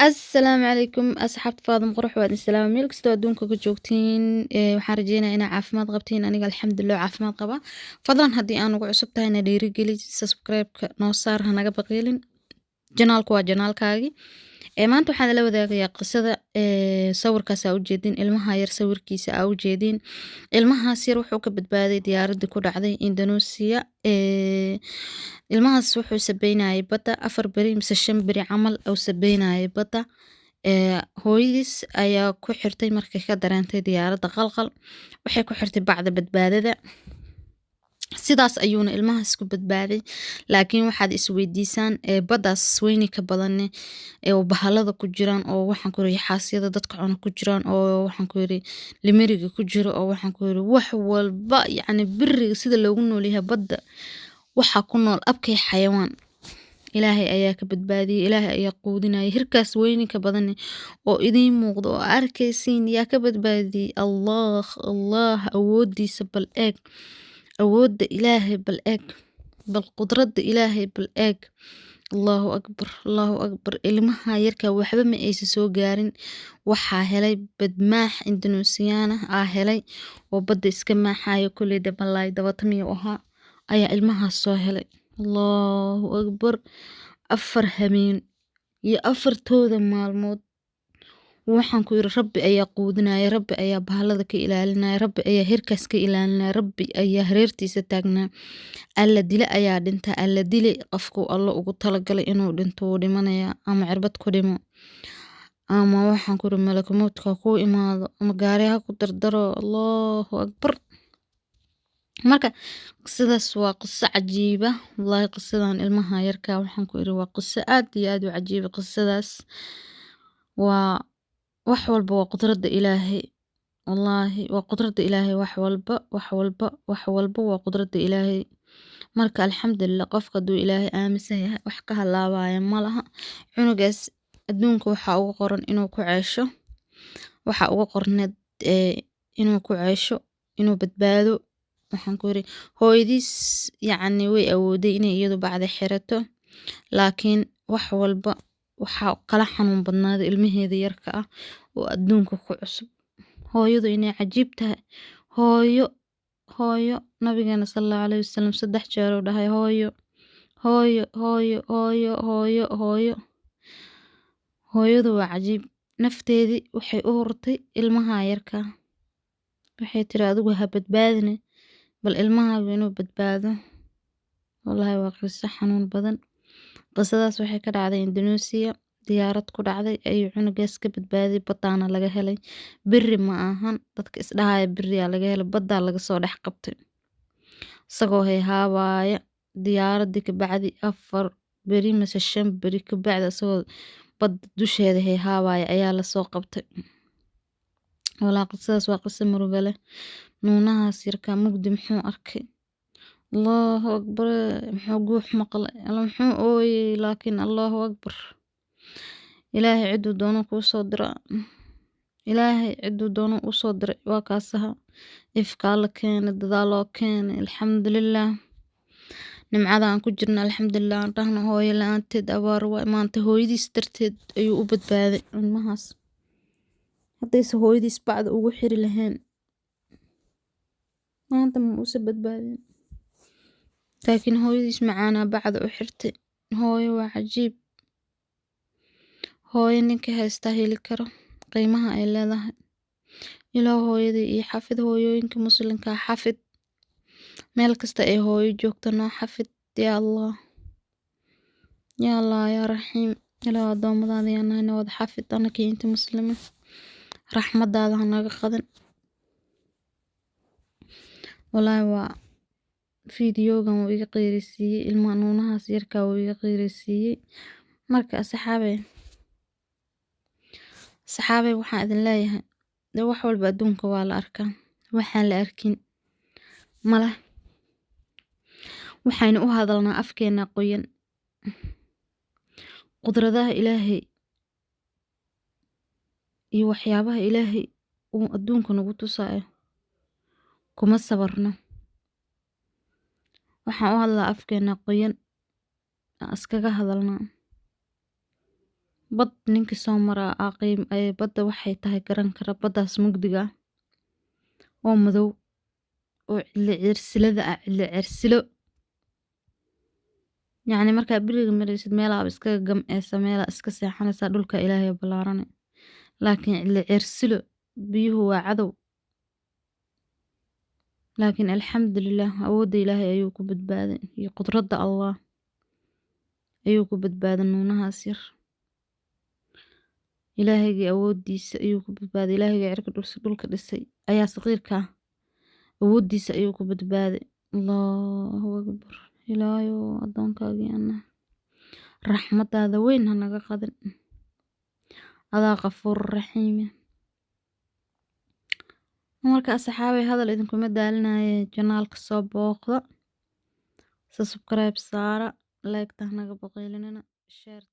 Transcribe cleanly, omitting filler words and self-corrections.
Assalaamu calaykum asxaabta Faadum Qurux, waa idin salaama meel kastoo adduunka ka joogtiin. Waxaan rajeynayaa inaa caafimaad qabtiin. Aniga alxamdulilah caafimaad qaba. Fadlan haddii aan ugu cusub tahay na dhiirigeli, subscribe-ka noo saar, ha naga baqiilin. Channelku waa channelkaagii. Maanta waxaan la wadaagayaa qisada sawirkaas aa ujeedin, ilmaha yar sawirkiisa aa ujeedin. Ilmahaas yar wuxuu ka badbaaday diyaaradii ku dhacday Indonesia. Ilmahaas wuxuu sabeynayay badda 4 beri mise 5 beri camal uu sabeynayay badda. Hooyadiis ayaa ku xirtay markay ka dareentay diyaaradda qalqal, waxay ku xirtay bacda badbaadada. Sidaas ayuuna ilmahaas ku badbaaday. Laakiin waxaad isweydiisaan, baddaas weyni ka badane ee bahalada ku jiraan, oo waxaan ku yiri xaasyada dadka cuna ku jiraan, oo waxaan ku yiri limeriga ku jiro, oo waxaan ku yiri wax walba, yacni biriga sida loogu noolyahay badda, waxaa ku nool abkay xayawaan. Ilaahay ayaa ka badbaadiyey, Ilaahay ayaa quudinayay. Hirkaas weyni ka badane oo idiin muuqdo oo arkaysiin, yaa ka badbaadiyey? Allah, Allah awoodiisa bal eeg, awoodda Ilaahay bal eeg, bal qudradda Ilaahay bal eeg. Allahu akbar, Allahu akbar. Ilmaha yarka waxba ma aysan soo gaarin. Waxaa helay badmaax Indonesian ah aa helay oo badda iska maaxayo, kolley dabalaay dabatamiyu ahaa, ayaa ilmahaas soo helay. Allahu akbar. 4 habeen iyo afartooda maalmood, waxaan ku yiri, Rabbi ayaa quudinaya, Rabbi ayaa bahalada ka ilaalinaya, Rabbi ayaa hirkaas ka ilaalinaya, Rabbi ayaa hareertiisa taagnaa. Alla dile ayaa dhinta, Alla dile. Qofku Alla ugu talagalay inuu dhinto wuu dhimanayaa, ama cirbad ku dhimo, ama waxaan ku yiri malaka mowdka ku imaado, ama gaari ha ku dardaro. Allahu akbar. Marka qisadaas waa qiso cajiiba wallahi. Qisadan ilmaha yarka, waxaan ku iri, waa qiso aad iyo aad u cajiiba. Qisadaas waa wax walba waa qudrada Ilaahay, wallahi waa qudrada Ilaahay. Wax walba, wax walba, wax walba waa qudrada Ilaahay. Marka alxamdulillah, qofka haduu Ilaahay aaminsan yahay, wax ka halaabaya malaha. Cunugaas adduunka waxaa ugu qoran inuu ku ceesho, waxaa ugu qorneed inuu ku ceesho, inuu badbaado. Waxaan ku iri, hooyadiis yacni way awooday inay iyadu bacda xirato, laakiin wax walba waxaa kala xanuun badnaaday ilmaheeda yarka ah oo adduunka ku cusub. Hooyadu inay cajiib tahay. Hooyo, hooyo, nabigeena sallallahu alayhi wasallam 3 jeer uu dhahay hooyo, hooyo, hooyo, hooyo, hooyo, hooyo. Hooyadu waa cajiib. Nafteedii waxay u hurtay ilmaha yarka. Waxay tiri, adigu ha badbaadine, bal ilmahaagu inuu badbaado. Wallahi waa qiso xanuun badan. Qisadaas waxay ka dhacday Indonesia. Diyaarad ku dhacday ayuu cunugaas ka badbaaday, badaana laga helay. Beri ma ahan dadka isdhahaya beriyaa laga helay, badaa laga soo dhex qabtay isagoo hayhaabaya. Diyaaradii kabacdi 4 beri mise 5 beri kabacdi, isagoo badda dusheeda hayhaabaya ayaa lasoo qabtay. Walaa qisadaas waa qiso murugo leh. Nuunahaas yarka mugdi muxuu arkay? Allahu akbar. Muxuu guux maqlay? Alla, muxuu ooyey? Laakiin Allahu akbar, Ilaahay ciduu doono kuu soo dira. Ilaahay ciduu doono u soo diray, waa kaasaha ifkaa la keenay, dadaal loo keenay. Alxamdulilah, nimcada aan ku jirno alxamdulilah aan dhahno. Hooyo la-aanteed abaar waa maanta. Hooyadiis darteed ayuu u badbaaday ilmahaas. Haddayse hooyadiis bacda ugu xiri lahayn, maanta ma uusa badbaadin. Laakiin hooyadiis macaanaa bacda u xirtay. Hooyo waa cajiib. Hooyo ninka haysta heli karo qiimaha ay leedahay. Ilaah hooyadii iyo xafid, hooyooyinka muslimka xafid, meel kasta ay hooyo joogto noo xafid. Yaa Allah, yaa Allah, yaa Raxiim. Ilaah addoommadaada yaa nahay, wada xafid anaka inta muslima, raxmadaada ha naga qadin. Wallaahi waa fiidiyogan wuu iga qiiraysiiyey, ilmaha nuunahaas yarkaa wuu iga qiiraysiiyey. Marka asxaabey, asxaabey, waxaan idin leeyahay de wax walba adduunka waa la arkaa, waxaan la arkin male. Waxaynu u hadalnaa afkeena qoyan. Qudradaha Ilaahay iyo waxyaabaha Ilaahay uu adduunka nagu tusaayo kuma sabarno. Waxaan u hadlaa afkeena qoyan, aan iskaga hadalnaa. Bad ninkii soo maraa aa qiim badda waxay tahay garan kara, baddaas mugdiga ah oo madow oo cidla ciirsilada ah, cidla ciirsilo. Yacni markaa beriga maraysid, meelaaba iskaga gam'eysa, meelaa iska seexanaysaa, dhulka Ilaahay ballaarane. Laakiin cidla ciirsilo biyuhu waa cadow. Laakiin alxamdulilah, awoodda Ilaahay ayuu ku badbaaday iyo qudradda Allah ayuu ku badbaaday nuunahaas yar. Ilaahaygi awooddiisa ayuu ku badbaaday. Ilaahayga cirka dhulka dhisay ayaa saqiirka ah awooddiisa ayuu ku badbaaday. Allahu akbar. Ilaahayow, addoonkaagii ana raxmadaada weyn ha naga qadin, adaa qafuur raxiime. Marka asxaabay, hadal idinkuma daalinaye, channelka soo booqda, subscribe saara, like-ta hanaga baqaylinina, share.